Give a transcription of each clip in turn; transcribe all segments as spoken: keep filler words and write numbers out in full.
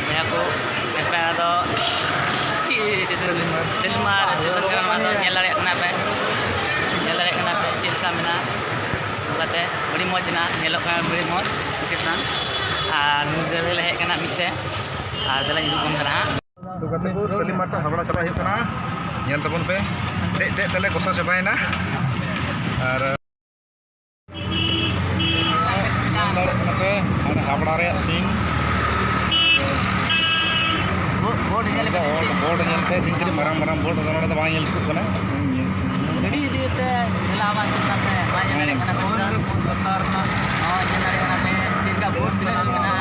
ᱵᱚᱭᱦᱟ ᱠᱚ, ᱧᱮᱞ ᱯᱮ, ᱚᱱᱟ ᱫᱚ ᱪᱮᱫ ᱥᱴᱮᱥᱚᱱ? ᱥᱟᱹᱞᱤᱢᱟᱨ᱾ ᱥᱟᱹᱞᱤᱢᱟᱨ ᱥᱴᱮᱥᱚᱱ ᱠᱟᱱᱟ᱾ ᱚᱱᱟ ᱫᱚ ᱧᱮᱞ ᱫᱟᱲᱮᱭᱟᱜ ᱠᱟᱱᱟ ᱯᱮ, ᱧᱮᱞ ᱫᱟᱲᱮᱭᱟᱜ ᱠᱟᱱᱟ ᱯᱮ ᱪᱮᱫ ᱞᱮᱠᱟ ᱢᱮᱱᱟᱜᱼᱟ᱾ ᱱᱚᱝᱠᱟᱛᱮ ᱟᱹᱰᱤ ᱢᱚᱡᱽ ᱦᱮᱱᱟᱜᱼᱟ, ᱧᱮᱞᱚᱜ ᱠᱟᱱᱟ ᱟᱹᱰᱤ ᱢᱚᱡᱽ ᱞᱳᱠᱮᱥᱚᱱ᱾ ᱟᱨ ᱱᱚᱰᱮ ᱞᱮ ᱦᱮᱡ ᱠᱟᱱᱟ ᱢᱤᱫᱴᱮᱡ, ᱟᱨ ᱫᱮᱞᱟᱧ ᱩᱫᱩᱜ ᱟᱵᱚᱱ ᱠᱟᱱᱟ ᱦᱟᱸᱜ᱾ ᱛᱚ ᱜᱟᱛᱮ ᱠᱚ, ᱥᱟᱹᱞᱤᱢᱟᱨ ᱠᱷᱚᱱ ᱦᱟᱵᱲᱟ ᱪᱟᱞᱟᱜ ᱦᱩᱭᱩᱜ ᱠᱟᱱᱟ᱾ ᱧᱮᱞ ᱛᱟᱵᱚᱱ ᱯᱮ, ᱫᱮᱡ ᱫᱮᱡ ᱛᱮᱞᱮ ᱜᱚᱥᱚ ᱪᱟᱵᱟᱭᱮᱱᱟ᱾ ᱟᱨ ᱧᱮᱞ ᱫᱟᱲᱮᱭᱟᱜ ᱠᱟᱱᱟ ᱯᱮ, ᱢᱟᱱᱮ ᱦᱟᱵᱲᱟ ᱨᱮᱭᱟᱜ ᱥᱤᱱ᱾ ᱵᱳ-, ᱵᱳᱨᱰ ᱧᱮᱞ ᱯᱮ᱾ ᱵᱳᱨᱰ, ᱵᱳᱨᱰ ᱧᱮᱞ ᱯᱮ, ᱛᱤᱱ ᱛᱤᱱᱟᱹᱜ ᱢᱟᱨᱟᱝ ᱢᱟᱨᱟᱝ ᱵᱳᱨᱰ, ᱱᱚᱰᱮ ᱫᱚ ᱵᱟᱝ ᱧᱮᱞ ᱴᱷᱤᱠᱚᱜ ᱠᱟᱱᱟ᱾ ᱜᱟᱹᱰᱤ ᱤᱫᱤ ᱠᱟᱛᱮ ᱪᱟᱞᱟᱣ ᱵᱟᱝ ᱴᱷᱤᱠ ᱠᱟᱱ ᱛᱟᱦᱮᱸᱫ, ᱵᱟᱝ ᱧᱮᱞ ᱫᱟᱲᱮᱭᱟᱜ ᱠᱟᱱᱟ ᱯᱮ᱾ ᱦᱳᱭ, ᱧᱮᱞ ᱫᱟᱲᱮᱭᱟᱜ ᱠᱟᱱᱟ ᱯᱮ, ᱪᱮᱫ ᱞᱮᱠᱟ ᱵᱳᱨᱰ ᱛᱤᱱᱟᱹᱜ ᱢᱮᱱᱟᱜᱼᱟ,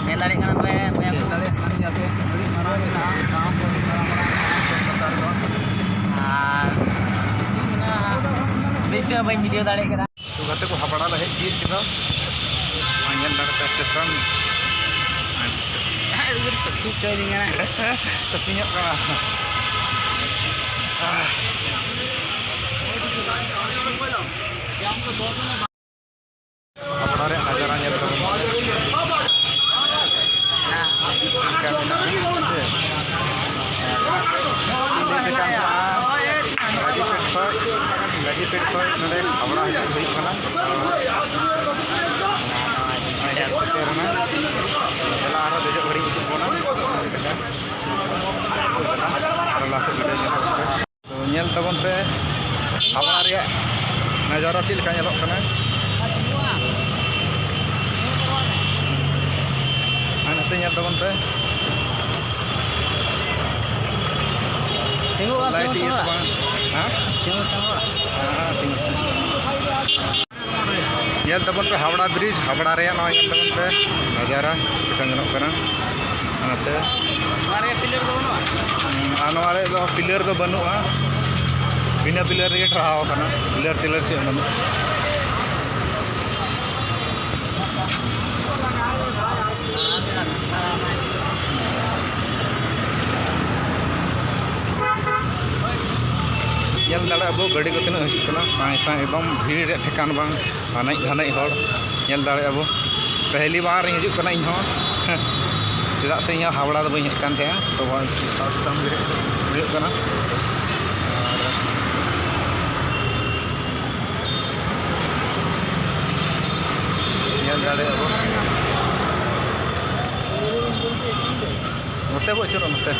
ᱧᱮᱞ ᱫᱟᱲᱮᱭᱟᱜ ᱠᱟᱱᱟ ᱯᱮ, ᱵᱚᱭᱦᱟ ᱠᱚ᱾ ᱧᱮᱞ ᱫᱟᱲᱮᱭᱟᱜ ᱠᱟᱱ ᱜᱮᱭᱟ ᱯᱮ, ᱟᱹᱰᱤ ᱢᱟᱨᱟᱝ ᱢᱮᱱᱟᱜᱼᱟ, ᱜᱟᱶ ᱠᱚ ᱟᱹᱰᱤ ᱢᱟᱨᱟᱝ ᱢᱟᱨᱟᱝ ᱢᱮᱱᱟᱜᱼᱟ ᱠᱳᱞᱠᱟᱛᱟ ᱨᱮᱫᱚ᱾ ᱟᱨ ᱪᱮᱫ ᱢᱮᱱᱟᱜᱼᱟ, ᱵᱮᱥ ᱛᱮ ᱵᱟᱹᱧ ᱵᱷᱤᱰᱤᱭᱳ ᱫᱟᱲᱮᱭᱟᱜ ᱠᱟᱱᱟ᱾ ᱛᱚ ᱜᱟᱛᱮ ᱠᱚ, ᱦᱟᱵᱲᱟ ᱞᱮ ᱦᱮᱡ ᱛᱤᱭᱳᱜ ᱠᱮᱫᱟ᱾ ᱟᱨ ᱧᱮᱞ ᱫᱟᱲᱮ ᱯᱮ ᱥᱴᱮᱥᱚᱱ᱾ ᱛᱟᱹᱯᱤᱧᱚᱜ ᱠᱟᱱᱟ᱾ ᱦᱟᱵᱲᱟ ᱨᱮᱭᱟᱜ ᱱᱟᱡᱟᱨᱟ ᱧᱮᱞ ᱛᱟᱵᱚᱱ ᱯᱮ᱾ ᱪᱮᱫ ᱞᱮᱠᱟ ᱢᱮᱱᱟᱜᱼᱟ, ᱦᱮᱸ ᱥᱮ? ᱟᱹᱰᱤ ᱞᱮᱠᱟᱱ ᱢᱮᱱᱟᱜᱼᱟ᱾ ᱜᱟᱡᱤᱯᱩᱨ ᱠᱷᱚᱱ, ᱜᱟᱡᱤᱯᱩᱨ ᱠᱷᱚᱱ ᱱᱚᱰᱮ ᱦᱟᱵᱲᱟ ᱦᱤᱡᱩᱜ ᱦᱩᱭᱩᱜ ᱠᱟᱱᱟ᱾ ᱱᱚᱜᱼᱚᱭ ᱦᱮᱡ ᱥᱮᱴᱮᱨ ᱮᱱᱟ᱾ ᱫᱮᱞᱟ ᱟᱨᱦᱚᱸ ᱫᱮᱡᱚᱜ ᱜᱷᱟᱹᱲᱤᱡ ᱦᱤᱡᱩᱜ ᱵᱚᱱᱟ᱾ ᱟᱨᱦᱚᱸ ᱞᱟᱦᱟ ᱥᱮᱫ ᱜᱟᱹᱰᱤ ᱧᱮᱞ ᱛᱟᱵᱚᱱ ᱯᱮ᱾ ᱛᱚ ᱧᱮᱞ ᱛᱟᱵᱚᱱ ᱯᱮ ᱦᱟᱵᱲᱟ ᱨᱮᱭᱟᱜ ᱱᱟᱡᱟᱨᱟ ᱪᱮᱫ ᱞᱮᱠᱟ ᱧᱮᱞᱚᱜ ᱠᱟᱱᱟ᱾ ᱟᱨ ᱱᱚᱛᱮ ᱧᱮᱞ ᱛᱟᱵᱚᱱ ᱯᱮ᱾ ᱛᱤᱸᱜᱩ, ᱞᱟᱭᱤᱴ ᱛᱤᱸᱜᱩ, ᱤᱭᱟᱹ ᱛᱤᱸᱜᱩ᱾ ᱛᱟᱵᱚᱱ᱾ ᱦᱮᱸ? ᱛᱤᱸᱜᱩ, ᱛᱤᱸᱜᱩ᱾ ᱦᱮᱸ, ᱦᱮᱸ, ᱛᱤᱸᱜᱩ᱾ ᱧᱮᱞ ᱛᱟᱵᱚᱱ ᱯᱮ ᱦᱟᱣᱲᱟ ᱵᱨᱤᱡᱽ, ᱦᱟᱣᱲᱟ ᱨᱮᱭᱟᱜ ᱱᱚᱜᱼᱚᱭ ᱧᱮᱞ ᱛᱟᱵᱚᱱ ᱯᱮ ᱱᱟᱡᱟᱨᱟ ᱪᱮᱫ ᱞᱮᱠᱟ ᱧᱮᱞᱚᱜ ᱠᱟᱱᱟ᱾ ᱚᱱᱟᱛᱮ ᱱᱚᱣᱟ ᱨᱮ ᱯᱤᱞᱟᱨ ᱫᱚ ᱵᱟᱹᱱᱩᱜᱼᱟ? ᱦᱩᱸ, ᱟᱨ ᱱᱚᱣᱟ ᱨᱮ ᱫᱚ ᱯᱤᱞᱟᱨ ᱫᱚ ᱵᱟᱹᱱᱩᱜᱼᱟ, ᱵᱤᱱᱟᱹ ᱯᱤᱞᱟᱨ ᱨᱮᱜᱮ ᱴᱟᱨᱦᱟᱣ ᱟᱠᱟᱱᱟ, ᱯᱤᱞᱟᱨ ᱴᱤᱞᱟᱨ ᱪᱮᱫ ᱦᱚᱸ ᱵᱟᱹᱱᱩᱜᱼᱟ᱾ ᱧᱮᱞ ᱫᱟᱲᱮᱭᱟᱜᱼᱟ ᱵᱚ ᱜᱟᱹᱰᱤ ᱠᱚ ᱛᱤᱱᱟᱹᱜ ᱦᱤᱡᱩᱜ ᱠᱟᱱᱟ, ᱥᱟᱭ ᱥᱟᱭ ᱮᱠᱫᱚᱢ ᱵᱷᱤᱲ ᱨᱮᱭᱟᱜ ᱴᱷᱤᱠᱟᱹᱱ ᱵᱟᱝ, ᱜᱷᱟᱱᱮ ᱜᱷᱟᱱᱮ ᱦᱚᱲ ᱧᱮᱞ ᱫᱟᱲᱮᱭᱟᱜᱼᱟ ᱵᱚ᱾ ᱯᱮᱦᱞᱤ ᱵᱟᱨ ᱤᱧ ᱦᱤᱡᱩᱜ ᱠᱟᱱᱟ ᱤᱧ ᱦᱚᱸ᱾ ᱪᱮᱫᱟᱜ ᱥᱮ ᱤᱧ ᱦᱚᱸ ᱦᱟᱣᱲᱟ ᱫᱚ ᱵᱟᱹᱧ ᱦᱮᱡ ᱠᱟᱱ ᱛᱟᱦᱮᱸᱜᱼᱟ, ᱛᱚ ᱵᱟᱝ ᱥᱟᱵ ᱥᱤᱥᱴᱮᱢ ᱜᱮ ᱦᱩᱭᱩᱜ ᱠᱟᱱᱟ᱾ ᱟᱨ ᱧᱮᱞ ᱫᱟᱲᱮᱭᱟᱜᱼᱟ ᱵᱚᱱ, ᱱᱚᱛᱮ ᱵᱚ ᱟᱹᱪᱩᱨᱚᱜᱼᱟ, ᱱᱚᱛᱮ᱾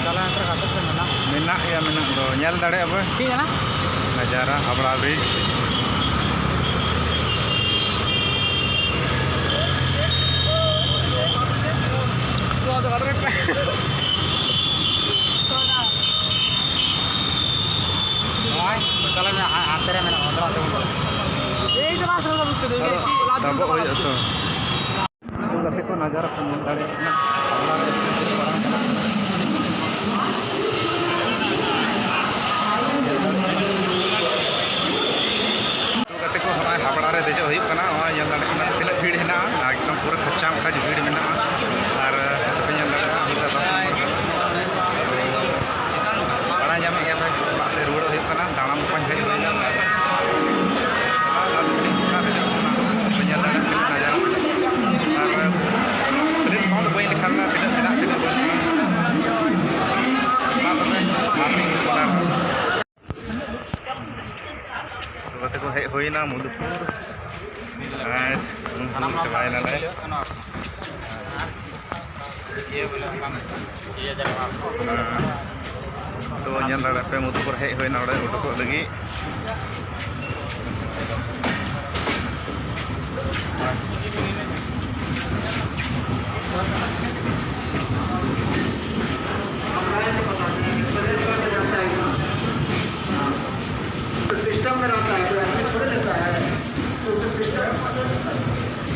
ᱪᱟᱞᱟᱣ ᱮᱱ ᱠᱷᱟᱱ ᱟᱯᱮ ᱥᱮᱫ ᱢᱮᱱᱟᱜ? ᱢᱮᱱᱟᱜ ᱜᱮᱭᱟ, ᱢᱮᱱᱟᱜ ᱫᱚ᱾ ᱧᱮᱞ ᱫᱟᱲᱮᱭᱟᱜᱼᱟ ᱯᱮ᱾ ᱴᱷᱤᱠ ᱜᱮᱭᱟ ᱱᱟ᱾ ᱱᱟᱡᱟᱨᱟ ᱦᱟᱣᱲᱟ ᱵᱨᱤᱡᱽ᱾ ᱱᱚᱜᱼᱚᱭ, ᱪᱟᱞᱟᱜ ᱢᱮ, ᱦᱟ-, ᱦᱟᱱᱛᱮ ᱨᱮ ᱢᱮᱱᱟᱜᱼᱟ, ᱚᱱᱛᱮ ᱨᱮ ᱚᱱᱛᱮ ᱵᱚᱱ ᱪᱟᱞᱟᱜᱼᱟ᱾ ᱟᱫᱚ ᱛᱟᱵᱚᱜ ᱦᱩᱭᱩᱜᱼᱟ ᱛᱚ᱾ ᱜᱟᱛᱮ ᱠᱚ, ᱱᱟᱡᱟᱨᱟ ᱠᱚ ᱧᱮᱞ ᱫᱟᱲᱮᱭᱟᱜ ᱠᱟᱱᱟ᱾ ᱦᱟᱣᱲᱟ ᱨᱮ ᱪᱮᱫ ᱯᱟᱲᱟᱜ ᱠᱟᱱᱟ᱾ ᱜᱟᱛᱮ ᱠᱚ, ᱱᱚᱜᱼᱚᱭ ᱦᱟᱵᱲᱟ ᱨᱮ ᱫᱮᱡᱚᱜ ᱦᱩᱭᱩᱜ ᱠᱟᱱᱟ᱾ ᱱᱚᱜᱼᱚᱭ ᱧᱮᱞ ᱫᱟᱲᱮᱭᱟᱜ ᱠᱟᱱᱟ ᱛᱤᱱᱟᱹᱜ ᱵᱷᱤᱲ ᱦᱮᱱᱟᱜᱼᱟ, ᱮᱠᱫᱚᱢ ᱯᱩᱨᱟᱹ ᱠᱷᱟᱪᱟᱢ ᱠᱷᱟᱪ ᱵᱷᱤᱲ ᱢᱮᱱᱟᱜᱼᱟ᱾ ᱟᱨ ᱟᱯᱮ ᱯᱮ ᱧᱮᱞ ᱫᱟᱲᱮᱭᱟᱜᱼᱟ, ᱱᱚᱛᱮ ᱵᱟᱥ ᱱᱚᱢᱵᱚᱨ ᱠᱟᱱᱟ᱾ ᱵᱟᱲᱟᱭ ᱧᱟᱢᱮᱫ ᱜᱮᱭᱟ ᱯᱮ, ᱚᱲᱟᱜ ᱥᱮᱫ ᱨᱩᱣᱟᱹᱲᱚᱜ ᱦᱩᱭᱩᱜ ᱠᱟᱱᱟ, ᱫᱟᱬᱟᱱ ᱠᱚᱧ ᱦᱮᱡ ᱦᱩᱭᱱᱟ᱾ ᱞᱟᱥᱴ ᱢᱤᱱᱤᱴ ᱚᱲᱟᱜ ᱨᱮ ᱧᱟᱢᱚᱜ ᱠᱟᱱᱟ, ᱯᱮ ᱧᱮᱞ ᱫᱟᱲᱮᱭᱟᱜ ᱠᱟᱱᱟ ᱱᱟᱡᱟᱨᱟ᱾ ᱟᱨ ᱯᱞᱮᱴᱯᱷᱚᱨᱢ ᱵᱟᱹᱧ ᱞᱮᱠᱷᱟ ᱞᱮᱱᱟ, ᱛᱤᱱᱟᱹᱜ ᱢᱮᱱᱟᱜ, ᱛᱤᱱᱟᱹᱜ ᱵᱟᱹᱱᱩᱜᱼᱟ᱾ ᱢᱟ ᱛᱚᱵᱮ, ᱞᱟᱥᱴ ᱤᱧ ᱠᱚᱨᱟᱣ᱾ ᱜᱟᱛᱮ ᱠᱚ ᱦᱮᱡ ᱦᱩᱭᱱᱟ ᱢᱚᱫᱷᱩᱯᱩᱨ᱾ ᱟᱨ ᱪᱟᱵᱟᱭᱮᱱᱟᱞᱮ᱾ ᱛᱚ, ᱧᱮᱞ ᱫᱟᱲᱮᱭᱟᱜ ᱯᱮ, ᱢᱚᱫᱷᱩᱯᱩᱨ ᱦᱮᱡ ᱦᱩᱭᱱᱟ ᱚᱸᱰᱮ ᱩᱰᱩᱠᱚᱜ ᱞᱟᱹᱜᱤᱫ᱾ सिस्टम में रहता है, तो ऐसे थोड़े लेता है। तो सिस्टम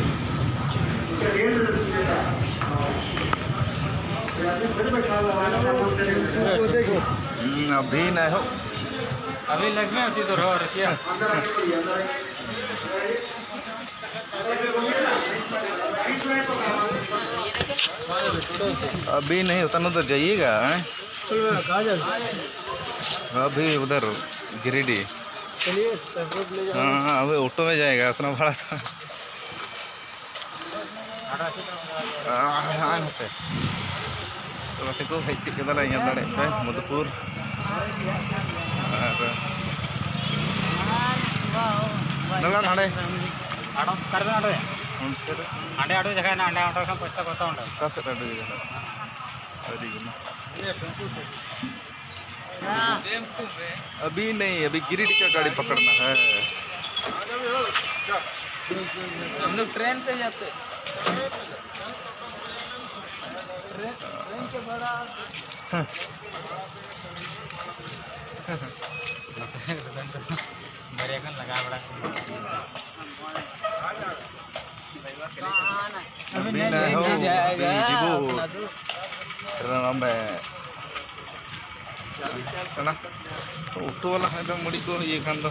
हम्म, अभी नहीं हो। अभी लग में होती तो रहो, रसिया। अभी नहीं होता ना तो जाइएगा, हैं? कहाँ जाएगा? अभी उधर गिरिडीह। चलिए, पेट्रोल ले जाओ। हाँ, हाँ, अभी ऑटो में जाएगा, उतना भाड़ा था। हाँ, हाँ, हाँ। ᱛᱚ ᱜᱟᱛᱮ ᱠᱚ, ᱦᱮᱡ ᱛᱤᱭᱳᱜ ᱠᱮᱫᱟᱞᱮ, ᱧᱮᱞ ᱫᱟᱲᱮᱭᱟᱜ ᱯᱮ, ᱢᱚᱫᱷᱩᱯᱩᱨ᱾ ᱟᱨ ᱱᱚᱰᱮ, ᱱᱚᱰᱮ᱾ ᱟᱲᱚ, ᱚᱠᱟ ᱨᱮᱵᱮᱱ ᱟᱲᱚᱭᱟ? ᱚᱱᱛᱮ ᱨᱮ᱾ ᱦᱟᱸᱰᱮ ᱟᱲᱚ ᱡᱟᱭᱜᱟ ᱦᱮᱱᱟᱜᱼᱟ, ᱦᱟᱸᱰᱮ ᱟᱲᱚ ᱠᱷᱟᱱ ᱯᱚᱭᱥᱟ ᱠᱚ ᱦᱟᱛᱟᱣᱟ ᱚᱸᱰᱮ᱾ ᱚᱠᱟ ᱥᱮᱫ ᱟᱲᱚ ᱡᱟᱭᱜᱟ ᱦᱮᱱᱟᱜᱼᱟ? ᱟᱹᱰᱤ ᱜᱟᱱ᱾ अभी नहीं, अभी गिरिडीह का गाड़ी पकड़ना है। हम लोग ट्रेन से जाते। ट्रेन, ट्रेन के भाड़ा। ᱵᱟᱨᱭᱟ ᱜᱟᱱ ᱞᱟᱜᱟᱣ ᱵᱟᱲᱟ᱾ ᱟᱹᱵᱤᱱ ᱦᱚᱸ ᱟᱹᱵᱤᱱ ᱡᱤᱵᱚ᱾ ᱨᱟᱢ ᱵᱮ᱾ ᱚᱱᱟ ᱚᱴᱳ ᱵᱟᱞᱟ ᱦᱚᱸ ᱮᱠᱫᱚᱢ ᱢᱩᱲᱤ ᱠᱚ ᱤᱭᱟᱹ ᱠᱷᱟᱱ ᱫᱚ᱾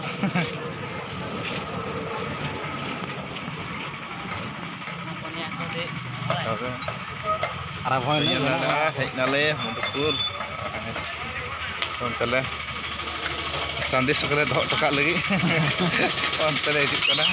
ᱟᱨ ᱟᱵᱚ ᱦᱚᱸ ᱧᱮᱞ ᱮᱱᱮᱡ ᱫᱟᱲᱮᱭᱟᱜᱼᱟ, ᱦᱮᱡ ᱱᱟᱞᱮ ᱢᱚᱫᱷᱩᱯᱩᱨ᱾ ᱚᱱᱛᱮ ᱞᱮ ᱥᱟᱸᱫᱮᱥ ᱠᱚᱞᱮ ᱫᱚᱦᱚ ᱦᱚᱴᱚ ᱠᱟᱜ ᱞᱟᱹᱜᱤᱫ᱾ ᱚᱱᱛᱮ ᱞᱮ ᱦᱤᱡᱩᱜ ᱠᱟᱱᱟ᱾